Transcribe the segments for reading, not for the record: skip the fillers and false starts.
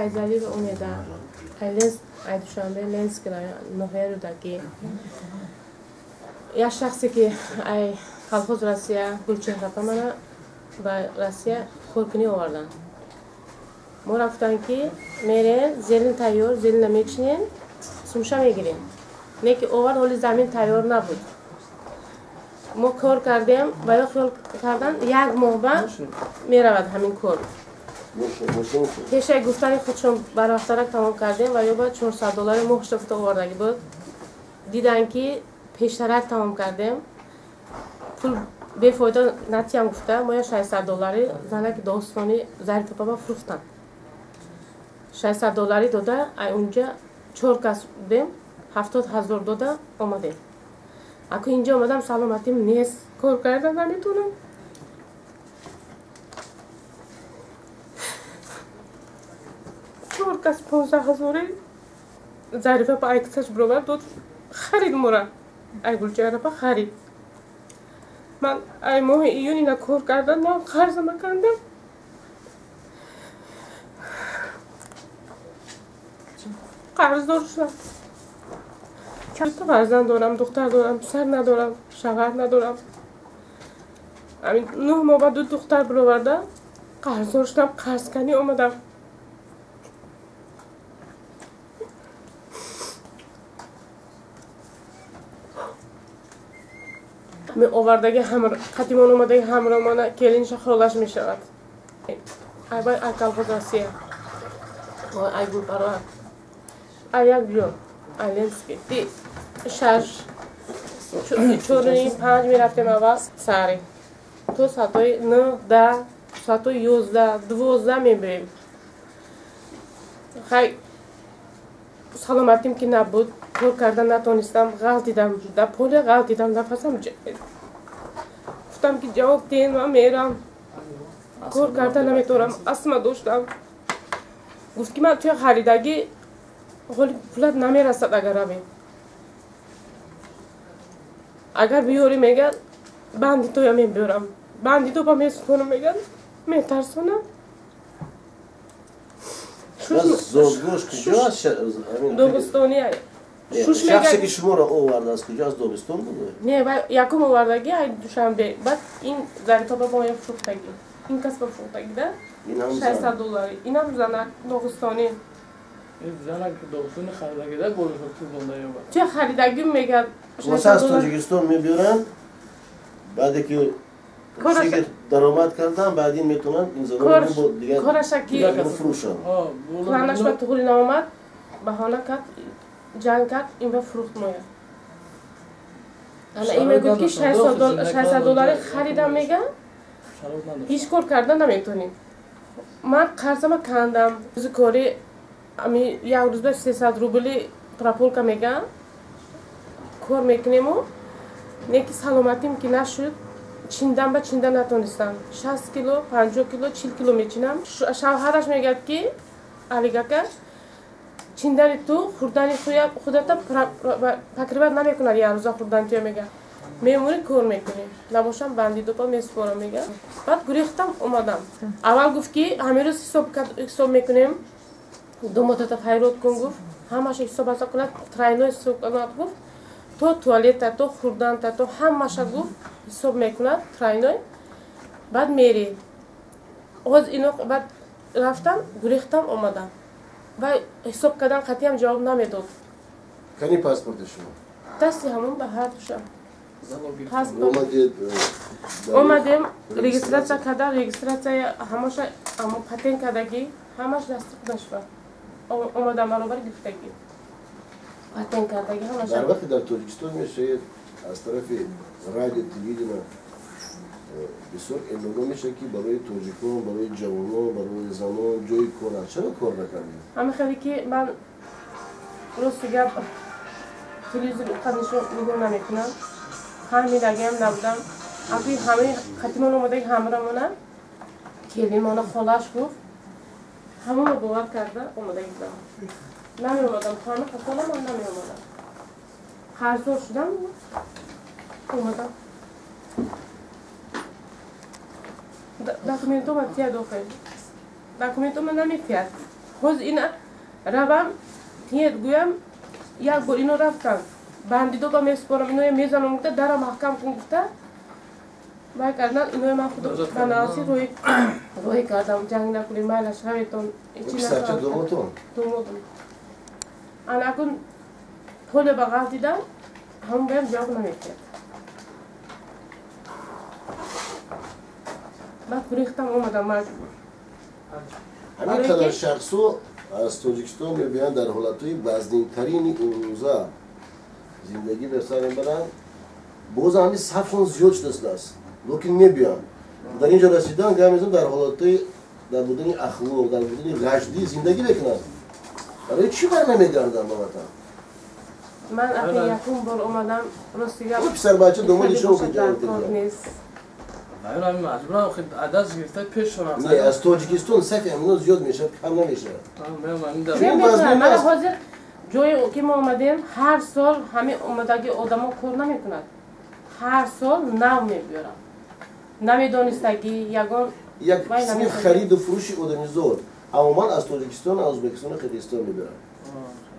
Файзалиева Умеда, ай Душанбе, Ленский район, ноҳияи Рӯдакӣ. Як шахсе ки ай колхоз Россия Гулчеҳрапа мана ба Россия коркунӣ оварданд. Мо рафтан ки мерем, зелин тайёр, зелина мечинем, сумша мегирем. Не ки овард, ҳоли замин тайёр набуд. Мо кор кардем, ва ё хиёл кардан як моҳ ба меравад ҳамин кор. Пешаи гуфтани худшон барвақтарак тамом кардем ва ё ба 400 доллари моҳ шафта овардагӣ буд. Дидан ки пештарак тамом кардем, пул бефоида натиям гуфта, мо я 600 доллари занаки достони Зарифа ба фурӯхтанд. 600 доллари дода, ай унҷа 4 кас будем, 70 ҳазор дода омадем. Аку инҷа омадам, саломатим нест, кор кардан наметавонам. Чор кас 15 ҳазори Зарифа ба айксаш баровар дод, харид мора. Ай Гулчеҳрапа харид. Ман ай моҳи июн ина кор кардан, нав қарзама кандам. Қарздор шудам. Чанд фарзанд дорам, духтар дорам, писар надорам, шавҳар надорам. Ҳамин 9 моҳ ба 2 духтар бароварда, қарздор шудам, қарзканӣ омадам. Овардаги қатимон омадаги ҳамромона келинша холаш мешавад. Ай бай ай колхоз Россия. Ай Гулпарвар. Ай як ҷо. Ай Ленский. Ди 6 4 5 мерафтем аввал саҳарӣ. То соатҳои 9, 10, соатҳои 11, 12 мебирем. Хай саломатим ки набуд, кор кардан натонистам, ғалтидам, дар поле ғалтидам, нафасам гуфтам ки ҷавоб диҳен, ман мерам. Кор кардан наметавонам, астма доштам. Гуфт ки ман туя харидагӣ ҳоли пулат намерасад агар равем. Агар биёрӣ мегӯяд, банди тоя мебиёрам. Банди то ба месупонам мегӯяд, метарсонам. Зодгоҳш куҷоаст? Догистони. Шахсе ки шуморо овардааст куҷоаст? Догистон буд? Не, якум овардагӣ ай Душанбе. Баъд ин Зарифа ба моя фурӯхтагӣ. Ин кас ба фурӯхтагӣ да? 600 доллари. Инам занак догистони. Занак догистони харидагӣ да боло пул монда ёбад. Чӣ харидагӣ мегӯяд? Хулоса аз Тоҷикистон мебиёранд, баъде ки даромад кардан, баъд ин метавонанд ин занонро дигар фурӯшанд. Планаш ба туғри наомад, баҳона кард, ҷанг кард, ин ба фурӯхт моя. Ана ин мегӯяд ки 600 доллари харидам мегӯяд, ҳеҷ кор кардан наметавонем. Ман қарзама кандам. Рӯзи кори ами як рӯз ба 300 рубли прополка мегӯянд, кор мекунему, не ки саломатим ки нашуд, чиндан ба чинда натонистам. 60 кило, 50 кило, 40 кило мечинам. Шавҳараш мегӯяд ки Алигака, чиндани ту хӯрдани худата покриват намекунад, як рӯза хӯрдани туя мегӯяд. Мемурӣ кор мекунӣ, набошам банди дупа месупорам мегӯяд. Баъд гурехтам омадам. Аввал гуфт ки ҳамин рӯз ҳисоб мекунем, домотата файрод кун гуфт, ҳамаша ҳисоб аса кунад, трайной ҳисоб кунад гуфт, то туалета, то хӯрданта, то ҳамаша гуфт ҳисоб мекунад трайной. Баъд мери. Ҳоз ино баъд рафтам, гурехтам омадам. Ва ҳисоб кардан қатъиям ҷавоб намедод. Кани паспорти шумо? Дасти ҳамон ба ҳар душам. Омадем, регистратсия карда, регистратсия ҳамаша ҳамон патент кардагӣ, ҳамаш дасти худаш ба. Омадам баробар гирифтагӣ. Патент кардагӣ ҳамаша. Дар вақте дар Тоҷикистон мешавед, аз тарафи радио телевидения бисёр эълон мешавад ки барои тоҷикон, барои ҷавонон, барои занон ҷои кор аст. Чаро кор накардед? Ҳамин хеле ки ман рости гап телевизор қадр нигоҳ намекунам, фаҳмидагиам набудам. Акӯи ҳамаи қатимон омадаги ҳамрамона келинмона холаш гуфт, ҳамонро бовар карда омадаги будам. Намеомадам, хона хатонам ман намеомадам. Қарздор шудам, омадам. Документома тия дохел. Документома наметиҳад. Ҳоз ина равам тиет гӯям як бор ино рафтам. Бандидо ба месупорам иноя мезанам гуфта дара маҳкам кун гуфта вай кардан иноя ман худ ба наси роҳӣ кардам ҷанг накунем майлаш раведон. Писарча домотон? Домодум. Ана акун ҳоле ба ғалт дидам ҳамон баям ҷавоб намекард. Баъд гурехтам омадам маҷбур. Ҳамин қадар шахсҳо аз Тоҷикистон мебиёянд дар ҳолатҳои вазнинтарини имрӯза зиндагӣ ба сар мебаранд. Боз ҳамин сафшон зиёд шудааст, лекин мебиёянд. Дар ин ҷо расидан гап мезанам дар ҳолатҳои дар будани ахлоқ, дар будани ғашдӣ зиндагӣ мекунанд. Барои чӣ бар намегарданд ба ватан? Ман ақи якум бор омадам рости гап. Писарбача домоди шумо куҷо нест? Не, аз Тоҷикистон сафи ҳамино зиёд мешавад, кам намешавад. Мана ҳозир ҷое ки мо омадем, ҳар сол ҳамин омадаги одамо кор намекунад. Ҳар сол нав мебиёрам. Намедонистагӣ ягон як қисми хариду фурӯши одамизод умуман аз Тоҷикистон, аз Ӯзбекистону Қирғизистон мебиранд.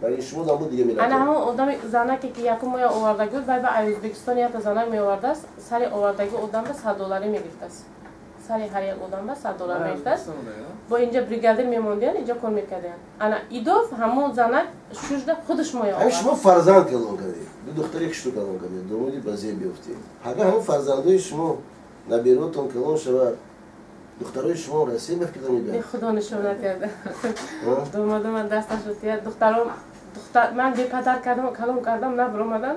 Барои шумо дамбу дига миллат. Ана ҳамон одами занаке ки якум моя овардаги буд, вай ба Ӯзбекистон якта занак меовардааст, сари овардаги одам ба 100 долларӣ мегирифтааст. Сари ҳар як одам ба 100 доллар мегирифтааст. Бо инҷа бригадир мемондиян, инҷа кор мекардиян. Ана идов ҳамон занак шужда худаш моя овард. Ҳамин шумо фарзанд калон кардед, ду духтари хушрӯ калон кардед, домоди ба зеб биёфтед. Агар ҳамон фарзандои шумо наберотон калон шавад, духтарои шумо Россия ба фикр намебиёянд? Худо нишон накарда. Домоду ман дасташро тият, духтаром ман бепадар кардам, калон кардам, набаромадам.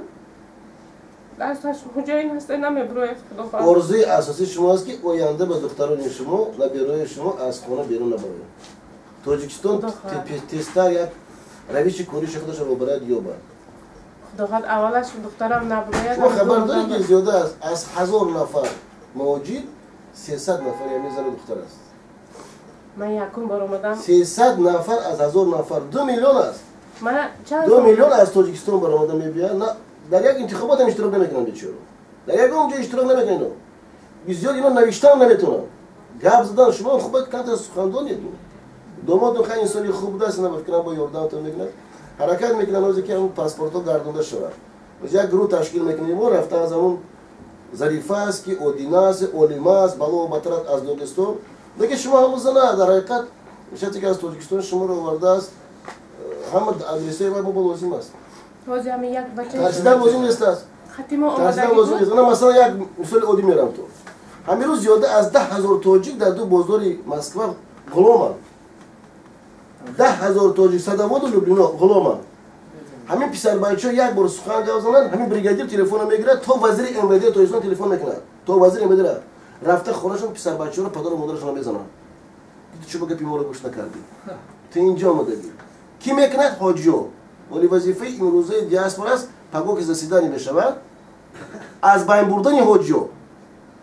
Дасташ ҳуҷаин ҳаст, намебирояд, худо хоҳад. Орзуи асосии шумо аст ки оянда ба духтарони шумо, наберои шумо аз хона берун набарояд. Тоҷикистон тезтар як равиши кориши худашро барад ёбад. Худо хоҳад аввалаш духтарам набирояд. Шумо хабар доред ки зиёда аст аз 1000 нафар муҳоҷир 300 нафар яъне зану духтар аст. Ман якум бор омадам. 300 нафар аз 1000 нафар 2 миллион аст. 2 миллион аз Тоҷикистон баромада мебиёянд. Дар як интихобот ҳам иштирок намекунанд бечора. Дар ягон ҷо иштирок намекунанд ино. Бисёр ино навиштан наметавонанд. Гап задан шумо хуб камтар сухандонед. Домодон хай инсони хуб будааст, ина ба фикрам бо ёрдамтон мекунад. Ҳаракат мекунанд озе ки ҳамон паспортҳо гардонда шавад. Як гурӯҳ ташкил мекунем мо рафта аз ҳамон Зарифа аст ки Одина аст, Олима аст, бало батар аз Догистон. Лекин шумо ҳамон зана дар ҳақиқат шахсе ки аз Тоҷикистон шуморо овардааст, ҳама адресҳои вай мо лозим аст. Ҳозир ҳамин як бача тарсидан лозим нест аст. Хати мо тарсидан лозим нест. Ана масалан як мисоли оддӣ мерам то. Ҳамин рӯз зиёда аз 10 000 тоҷик дар ду бозори Москва ғуломанд. 10 000 тоҷик Садоводу Люблино ғуломанд. Ҳамин писарбачаҳо як бор сухан гап зананд, ҳамин бригадир телефонро мегирад, то вазири МВД Тоҷикистон телефон мекунад, то вазири МВД рафта хонашон писарбачаҳоро падару модарашонро мезананд. Ту чӣ ба гапи моро гӯш накардӣ? Ту инҷо омадагӣ. Кӣ мекунад? Ҳоҷиё. Вале вазифаи имрӯзаи диаспора аст, пагоҳ ки заседание мешавад, аз байн бурдани ҳоҷиё.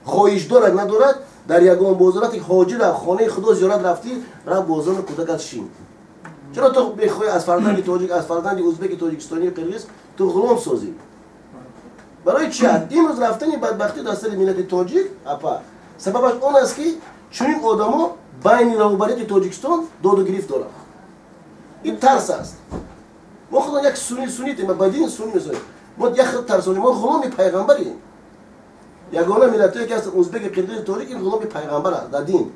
Хоҳиш дорад надорад, дар ягон бозор рафти ҳоҷи рафт, хонаи худо зиёрат рафтӣ, рафт бозори кӯдакат шин. Чаро ту мехоҳӣ аз фарзанди тоҷик, аз фарзанди ӯзбеки, тоҷикистонию қирғиз ту ғулом созӣ? Барои чи? Имрӯз рафтани бадбахтӣ дар сари миллати тоҷик апа сабабаш он аст ки чунин одамо байни роҳбарияти Тоҷикистон доду гирифт доранд. Ин тарс аст. Мо худо як суннитем, ба дини сунни месозем. Мо як худ тарсонем, мо ғуломи пайғамбарем. Ягона миллатое ки ҳастанд ӯзбеки, қирғизи, тоҷик, ин ғуломи пайғамбар аст дар дин.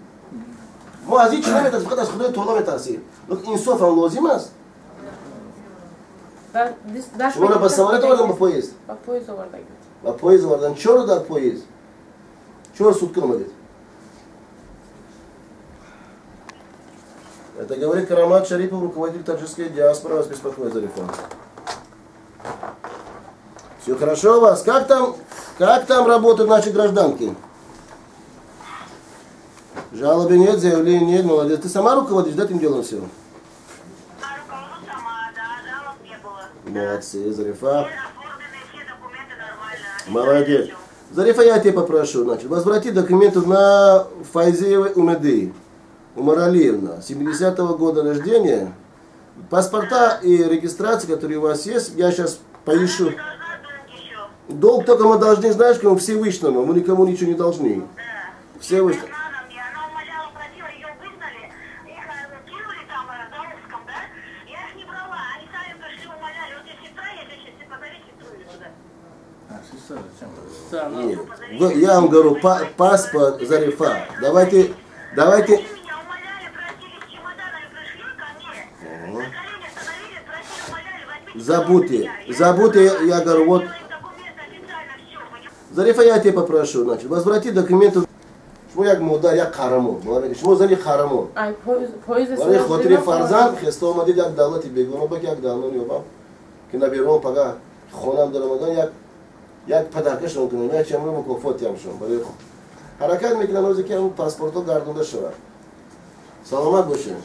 Мо аз ҳеҷ наметарсем, фақат аз Худои Таоло метарсем. Лекин инсоф ҳам лозим аст. Шуморо ба самолёт овардан ба поезд? Ба поезд овардаги. Ба поезд овардан. Чоро дар поезд? Чор сутка омадед? Это говорит Карамат Шарипов, руководитель таджикской диаспоры, вас беспокоит Зарифа. Все хорошо у вас? Как там работают наши гражданки? Жалобы нет, заявлений нет, молодец. Ты сама руководишь, да, этим делом все? А руковожу сама, да, жалоб не было. Молодцы, Зарифа. Все оформлены, все документы нормально. Молодец. Зарифа, я тебя попрошу, значит, возврати документы на Файзеевой Умеды. Умаралиевна, 70-го года рождения. Паспорта и регистрации, которые у вас есть, я сейчас поищу. Долг только мы должны, знаешь, кому? Всевышнему. Мы никому ничего не должны. Всевышнему. Нет. Я вам говорю, паспорт, Зарифа. Давайте, давайте. Меня умоляли, просили, с чемоданами пришли ко мне. На колени остановили, просили, умоляли, возьмите. Забудьте, забудьте, я говорю, вот. Документы официально, все. Зарифа, я тебя попрошу, значит, возврати документы. Шумо як модар, як қаҳрамон. Шумо зани қаҳрамон. Ай поезд. Барои хотири фарзанд хеста омадед як давлати бегона, ба ки як давлат ёбам, ки наберон пага хонам даромадан, як падаркашон кунем, як чамро мукофот ямшон. Барои ҳаракат мекунам, озе ки ҳамн паспортҳо гардонда шавад. Саломат бошед.